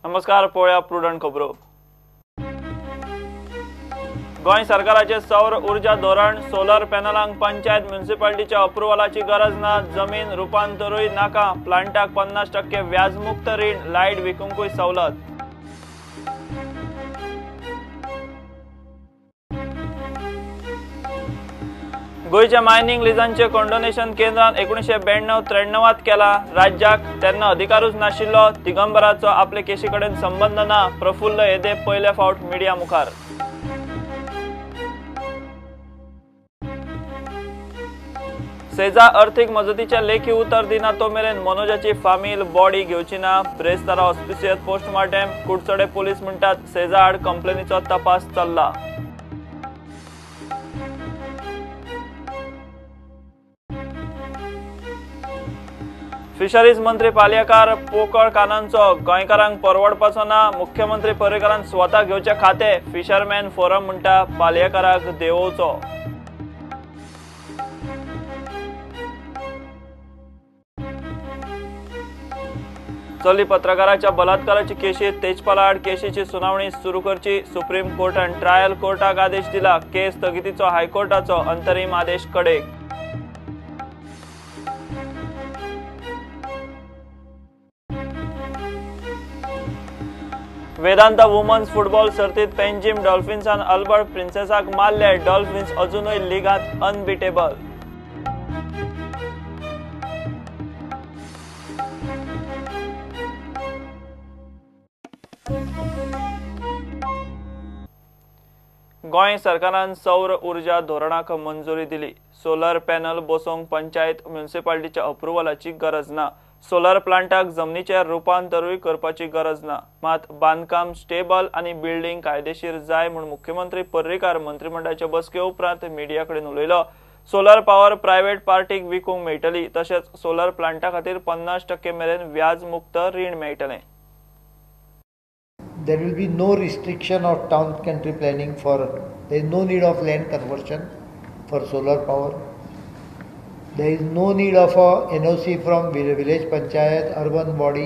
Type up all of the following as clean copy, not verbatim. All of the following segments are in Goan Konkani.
नमस्कार, पळोवया प्रुडंट खबरो. गोंय सरकाराचे सौर ऊर्जा धोरण, सोलर पॅनलांक पंचायत म्युनिसिपालिटीच्या अप्रुव्हलाची गरज ना, जमीन रुपांतरूय नाका, प्लांटाक 50% व्याजमुक्त रीण, लायट विकूंकूय सवलत. गोंयच्या मायनिंग लिजांचे कंडोनेशन केंद्रान 1992-93 केला. राज्याक तेन्ना अधिकारूच नाशिल्लो. दिगंबराचो आपले केशी कडेन संबंद ना, प्रफुल्ल हेदे पयले फावट मिडिया मुखार. सेजा अर्थीक मजतीचे लेखी उतर दिना तो मेरेन मनोजाची फामील बॉडी घेवची ना. ब्रेस्तारा ऑस्पिसियत पोस्टमार्टेम. कुडचडे पोलीस म्हणटात सेजा आड कंप्लेनीचो तपास चल्ला. फिशरीज मंत्री पालयेकार पोकळ कानांचो, गोंयकारांक परवडपाचो ना. मुख्यमंत्री पर्रीकारान स्वता घेवचे खाते. फिशरमॅन फोरम म्हणटा पालयेकाराक देंवोवचो. चली पत्रकाराच्या बलात्काराची केशीत तेजपाला आड केशीची सुनावणी सुरू करची. सुप्रीम कोर्टान ट्रायल कोर्टाक आदेश दिला. केस स्थगितीचो हायकोर्टाचो अंतरीम आदेश कडेक. वेदांता वुमन्स फुटबॉल सर्तीत पेंजिम डॉल्फिन्सान अल्बर्ट प्रिन्सेसाक मारले. डॉल्फिन्स अजुनूय लिगांत अनबिटेबल. गोंय सरकारान सौर ऊर्जा धोरणाक मंजुरी दिली. सोलर पॅनल बसोवंक पंचायत म्युनिसिपालिटीच्या अप्रुव्हलाची गरज ना. सोलर प्लांटाक जमनीचें रुपांतरूय करपाची गरज ना. मात बांदकाम स्टेबल आनी बिल्डिंग कायदेशीर जाय म्हूण मुख्यमंत्री पर्रीकार मंत्रिमंडळाचे बसके उपरांत मिडिया कडेन उलयलो. सोलर पॉवर प्रायव्हेट पार्टीक विकूंक मेळटली, तशेंच सोलर प्लांटा खातीर 50% मेरेन व्याजमुक्त रीण मेळटलें. There will be no restriction of town country planning for, there is no need of land conversion for solar power. There is no need of a NOC from village panchayat, urban body.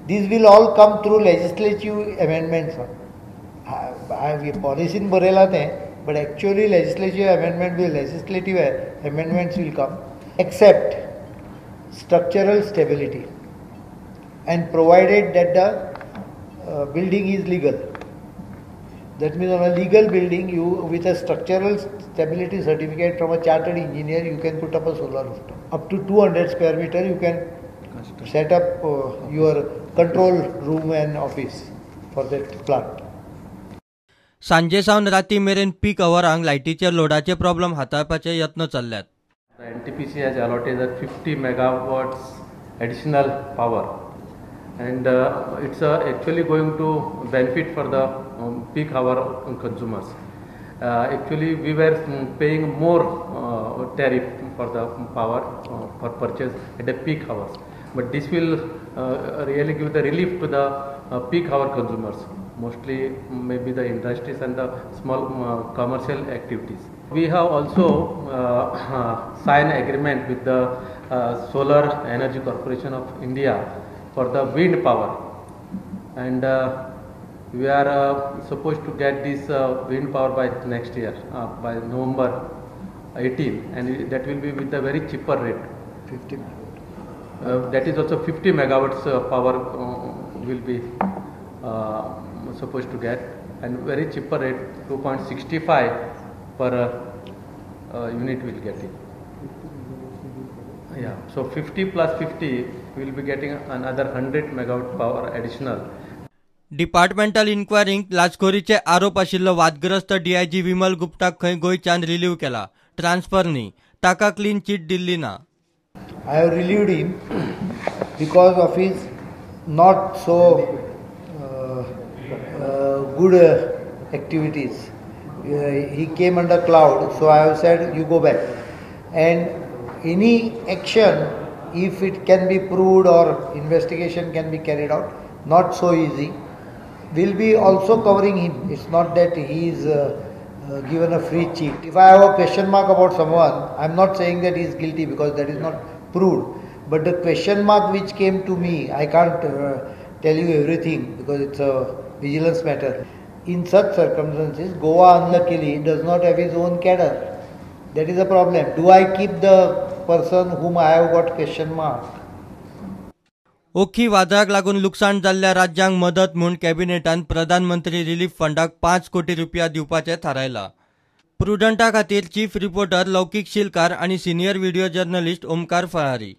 These will all come through legislative amendments. Policy in बरयला तें, but actually legislative amendment will, legislative amendments will come, except structural stability and provided that the building is legal. That means on a legal building, you with a structural stability certificate from a chartered engineer, you can put up a solar rooftop. Up to 200 square meter, you can set up your control room and office for that plant. सांजे सावन राती मेरेन पीक अवरांक लायटीचे लोडाचे प्रॉब्लेम हाताळपाचे यत्न चल्ल्यात. The NTPC has allotted 50 megawatts additional power. And it's actually going to benefit for the peak hour consumers. Actually, we were paying more tariff for the power for purchase at the peak hours. But this will really give the relief to the peak hour consumers, mostly maybe the industries and the small commercial activities. We have also signed agreement with the Solar Energy Corporation of India for the wind power, and we are supposed to get this wind power by next year, by November 18, and that will be with a very cheaper rate. 50 megawatts. That is also 50 megawatts power will be supposed to get, and very cheaper rate, 2.65 per unit will get it. Yeah, so 50 plus 50, we will be getting another 100 megawatt power additional. Departmental इन्क्वायरींत लाचखोरीचे आरोप आशिल्लो वादग्रस्त डीआयजी विमल गुप्ताक खंय गोंयच्यान रिलीव केला, ट्रान्सफर न्ही, ताका क्लीन चीट दिल्ली ना. I have relieved him because of his not so good activities. He came under cloud, so I have said you go back. And any action, if it can be proved or investigation can be carried out, not so easy, will be also covering him. It's not that he is given a free cheat. If I have a question mark about someone, I am not saying that he is guilty because that is not proved. But the question mark which came to me, I can't tell you everything because it's a vigilance matter. In such circumstances, Goa unluckily does not have its own cadre. That is a problem. Do I keep the person whom I have got question mark? Ockhi वादळाक लागून लुकसाण जाल्ल्या राज्यांक मदत म्हूण कॅबिनेटान प्रधानमंत्री रिलीफ फंडाक 5 कोटी रुपया दिवपाचें थारायलां. प्रुडंटा खातीर चीफ रिपोर्टर लौकीक शिलकार आनी senior video journalist Omkar Falari.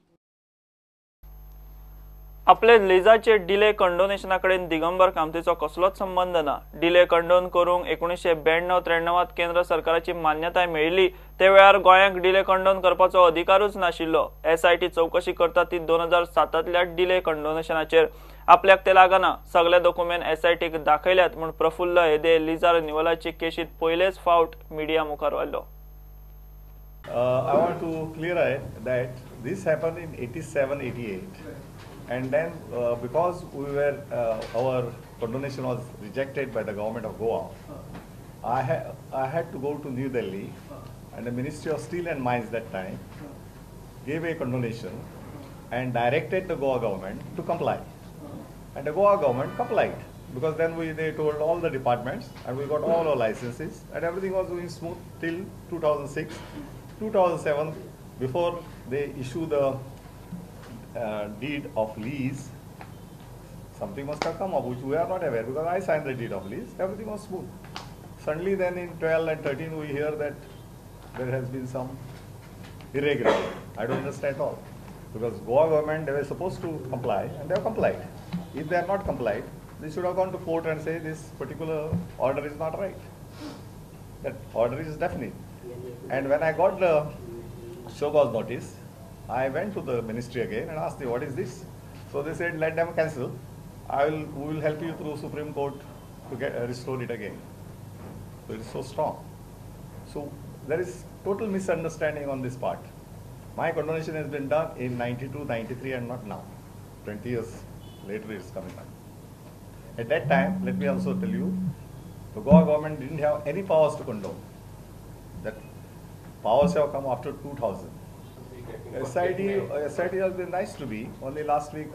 आपले लिजाचे डिले कंडोनेशना कडेन दिगंबर कामतीचो कसलोच संबंद ना. डिले कंडोन करूंक 1992-93 केंद्र सरकाराची मान्यताय मेळिल्ली ते वेळार गोंयांक डिले कंडोन करपाचो अधिकारूच नाशिल्लो. एसआयटी चवकशी करता ती 2007तल्या डिले कंडोनेशनाचेर. आपल्याक ते लागना. सगळे डॉक्युमेंट एसआयटीक दाखयल्यात म्हूण प्रफुल्ल हेदे लिजा रिन्युअलाचे केशीत पयलेच फावट मिडिया मुखार आयलो. I want to clarify that this happened in 87-88. And then because we were our condonation was rejected by the government of Goa, I had to go to New Delhi, and the Ministry of Steel and Mines that time gave a condonation and directed the Goa government to comply, and the Goa government complied, because then they told all the departments and we got all our licenses and everything was going smooth till 2006, 2007 before they issue the deed of lease. Something must have come up which we are not aware, because I signed the deed of lease, everything was smooth. Suddenly then in 12 and 13 we hear that there has been some irregularity. I don't understand at all, because Goa government, they were supposed to comply and they have complied. If they have not complied, they should have gone to court and say this particular order is not right. That order is definite. And when I got the show cause notice, I went to the ministry again and asked them, what is this? So they said, let them cancel. We will help you through Supreme Court to get restore it again. So it is so strong. So there is total misunderstanding on this part. My condonation has been done in 92, 93 and not now. 20 years later it is coming back. At that time, let me also tell you, the Goa government didn't have any powers to condone. That powers have come after 2000. SIT has been nice to me. Only last week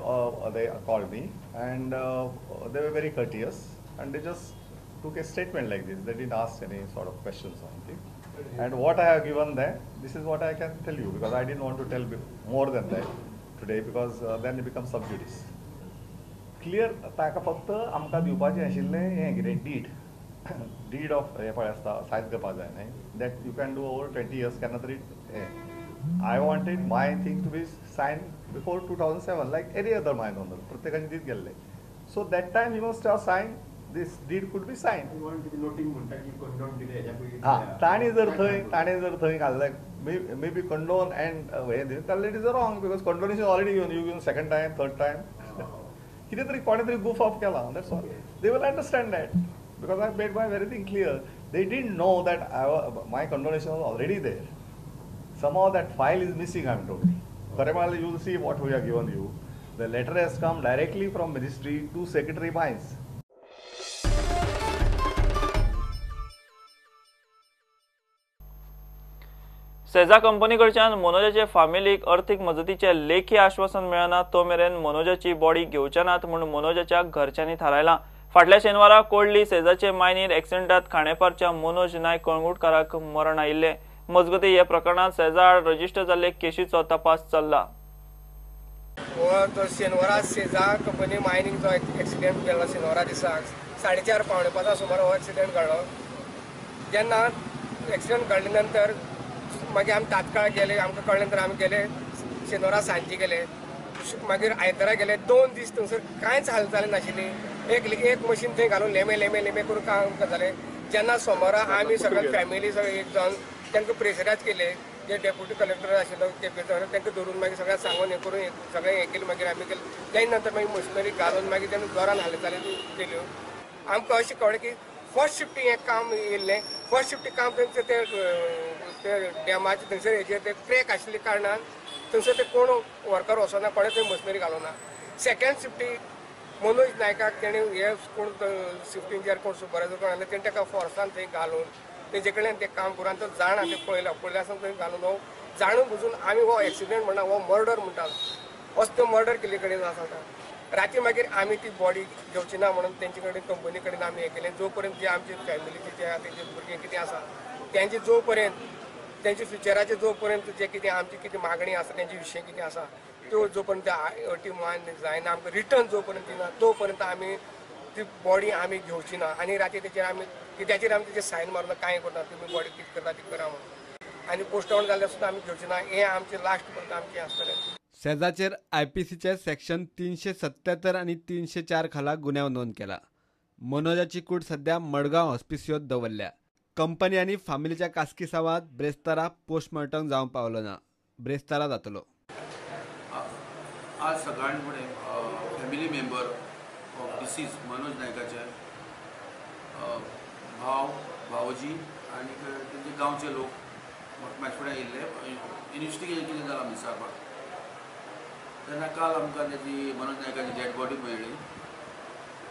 they called me and they were very courteous and they just took a statement like this. They didn't ask any sort of questions or anything. And what I have given them, this is what I can tell you, because I didn't want to tell more than that today, because then it becomes sub judice. Clear, ताका फक्त आमकां दिवपाचें आशिल्लें हें कितें deed. Deed of हें पळय आसता सायन करपाक जाय न्हय, that you can do over 20 years केन्ना तरी हें. I wanted my thing to be signed before 2007, like any other mine owner. प्रत्येकाचे दीत गेल्ले. So that time he must have signed, this deed could be signed. हा, ताणें जर थंय घाल्लें, may be condone and हें दिलें जाल्यार it is wrong, because condonation already given, you given second time, third time. कितें तरी कोणें तरी goof off केला, that's all. They will understand that, because I made my everything clear. They didn't know that my condonation was already there. Somehow that file is missing, I am told. Karemal, you will see what we have given you. The letter has come directly from ministry to Secretary Mines. सेजा कंपनीकडच्यान मनोजाचे फामिलीक अर्थीक मजतीचे लेखी आश्वासन मेळना तो मेरेन मनोजाची बॉडी घेवचे नात म्हूण मनोजाच्या घरच्यांनी थारायलां. फाटल्या शेनवारा कोडली सेजाचे मायनीर एक्सिडेंटात खांडेपारच्या मनोज नायक कळंगूटकाराक मरण आयिल्लें. मजगती हे प्रकरणात सेजा आड रजिस्टर जाल्ले केशीचो तपास चल्ला. हो शेनवारा सेजा कंपनी मायनिंगचो एक्सिडेंट केलो. शेनवारा दिसा 4:30 4:45 सुमार हो एक्सिडेंट घडलो. जेन्ना एक्सिडेंट घडले नंतर मागीर आमी तात्काळ गेले, आमकां कळ्ळे नंतर आमी गेले शेनवारा सांजे गेले, मागीर आयतारा गेले. 2 दीस थंयसर कांयच हालचाल नाशिल्ली. एक मशीन थंय घालून लेमे लेमे लेमे करून काम जालें. जेन्ना सोमारा आमी सगळे फॅमिली सगळे एक जावन तांकां प्रेशरायज केले, जे डेप्युटी कलेक्टर आशिल्लो केपेंचो तांकां धरून मागीर सगळ्यांक सांगून हें करून सगळें हें केलें. मागीर आमी केलें तेज नंतर मागीर मशिनरी घालून मागीर तेमी जोरान हालचाली केल्यो. आमकां अशें कळ्ळें की फर्स्ट शिफ्टी हें काम येयल्लें. फर्स्ट शिफ्टी काम थंयसर ते डॅमाचे थंयसर हेजेर ते क्रॅक आशिल्ले कारणान थंयसर ते कोण वर्कर वचना, कोणें थंय मशिनरी घालूना. सेकंड शिफ्टी मनोज नायकाक तेणें हे कोण शिफ्ट इंजिनियर कोण सुपरवायजर कोण आसले तेणें ताका फोर्सान थंय घालून तेजे कडल्यान तें काम करून तो जाणा तें पळयलां पळयलें आसतना थंय घालून हो जाणून बुजून आमी हो एक्सिडेंट म्हणटा, हो मर्डर म्हणटा, असो तो मर्डर केल्ले कडेन आसा. राती मागीर आमी ती बॉडी घेवची ना म्हणून तेंचे कडेन कंपनी कडेन आमी हें केलें. जो पर्यंत जे आमचे फॅमिलीचे जे आहा तेंचे भुरगे कितें आसा तेंचे जो पर्यंत तेंचे फ्युचराचे जो पर्यंत जे कितें आमची कितें मागणी आसा तेंचे विशय कितें आसा त्यो जो पर्यंत अटी मान्य जायना आमकां रिटर्न जो पर्यंत दिना तो पर्यंत आमी ती बॉडी आमी घेवची ना. आनी राती तेचेर आमी कित्याचेर आमी तेचेर सायन मारना कांय करना तुमी बॉडी कितें करता ती करा म्हणून आनी पोस्टमॉर्टम जाल्यार सुद्दां आमी घेवची ना. हें आमचें लास्ट पर्यंत आमचें आसतलें. सेजाचेर आयपीसीचे सेक्शन 377 आनी 304 खाला गुन्यांव नोंद केला. मनोजाची कूड सध्या मडगांव हॉस्पिसियोत दवरल्या. कंपनी आनी फामिलीच्या कास्किसावात ब्रेस्तारा पोस्टमॉर्टम जावंक पावलो ना. ब्रेस्तारा जातलो. आज सकाळी फुडें family member of deceased Manoj नायकाचे भाव भावजी आनी तेंचे गांवचे लोक म्हाजे फुडें आयिल्ले इन्वेस्टिगेशन कितें जालां विचारपाक. तेन्ना काल आमकां तेजी मनोज नायकाची डेड बॉडी मेळ्ळी.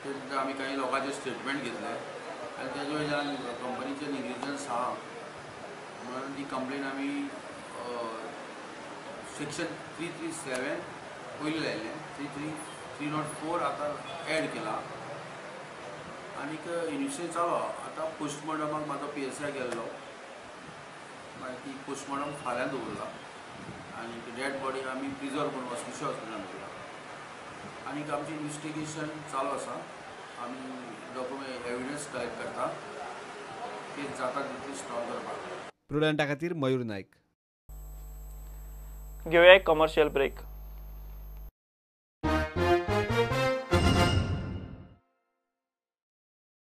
तेन्ना आमी कांय लोकांचे स्टेटमेंट घेतले आनी तेजे वयल्यान कंपनीचे नेग्लिजन्स आहा म्हणून ती कंप्लेन आमी सेक्शन 337 पयलीं लायलें, 33304 आतां एड केला आनीक इन्वेस्टिगेशन चालू आहा. आतां पोस्टमॉर्टमाक म्हाजो PSI गेल्लो, मागीर ती पोस्टमॉर्टम फाल्यां दवरला आनी डेड बॉडी आमी प्रिजर्व करून हॉस्पिटल हॉस्पिटलान दवरला आनीक आमचें इन्वेस्टिगेशन चालू आसा. आमी डॉक्युमेंट एविडन्स कलेक्ट करता, केस जाता तितली स्ट्रॉंग करपाक. प्रुडंटा खातीर मयूर नायक. घेवया एक कमर्शियल ब्रेक.